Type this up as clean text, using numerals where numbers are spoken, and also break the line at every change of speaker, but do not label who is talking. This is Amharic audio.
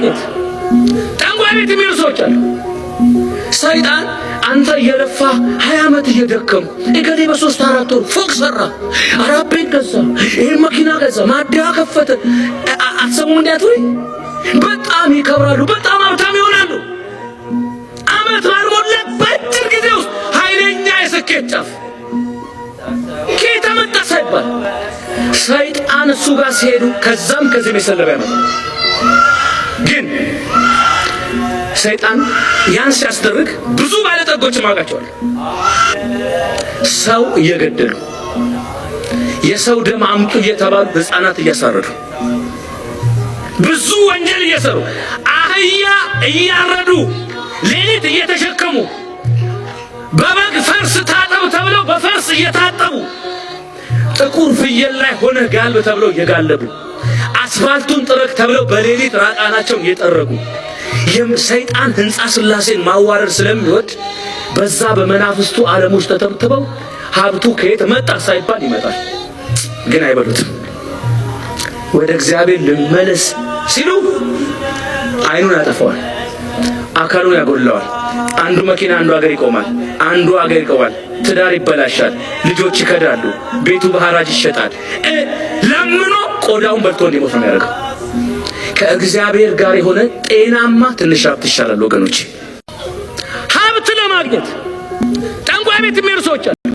ለማግኘት ጠንቋይ ቤት የሚሄዱ ሰዎች አሉ። ሰይጣን አንተ እየለፋ 20 ዓመት እየደከሙ እገሌ በ3 4 ወር ፎቅ ሰራ፣ አራት ቤት ገዛ፣ ይህን መኪና ገዛ፣ ማደያ ከፈተ። አትሰሙም? እንዲያት ወይ በጣም ይከብራሉ፣ በጣም ሀብታም ይሆናሉ። አመት ባልሞላ በአጭር ጊዜ ውስጥ ኃይለኛ የስኬት ጫፍ ከየት መጣ ሳይባል ሰይጣን እሱ ጋር ሲሄዱ ከዛም ከዚህም የሰለበ ያመጣል። ግን ሰይጣን ያን ሲያስደርግ ብዙ ባለጠጎች ማውቃቸዋለሁ። ሰው እየገደሉ፣ የሰው ደም አምጡ እየተባሉ ሕፃናት እያሳረዱ፣ ብዙ ወንጀል እየሰሩ፣ አህያ እያረዱ፣ ሌሊት እየተሸከሙ፣ በበግ ፈርስ ታጠብ ተብለው በፈርስ እየታጠቡ፣ ጥቁር ፍየል ላይ ሆነህ ጋልብ ተብለው እየጋለቡ፣ አስፋልቱን ጥረግ ተብለው በሌሊት ራቃናቸውን እየጠረጉ፣ ሰይጣን ሕንፃ ሥላሴን ማዋረድ ስለሚወድ በዛ በመናፍስቱ ዓለም ውስጥ ተተብትበው ሀብቱ ከየት መጣ ሳይባል ይመጣል። ግን አይበሉትም። ወደ እግዚአብሔር ልመለስ ሲሉ አይኑን ያጠፋዋል፣ አካሉን ያጎድለዋል። አንዱ መኪና አንዱ አገር ይቆማል፣ አንዱ አገር ይቆማል። ትዳር ይበላሻል፣ ልጆች ይከዳሉ፣ ቤቱ በሐራጅ ይሸጣል። ለምኖ ቆዳውን በልቶ እንዲሞት ነው የሚያደርገው። ከእግዚአብሔር ጋር የሆነ ጤናማ ትንሽ ሀብት ይሻላል ወገኖች። ሀብት ለማግኘት ጠንቋይ ቤት የሚሄዱ ሰዎች አሉ።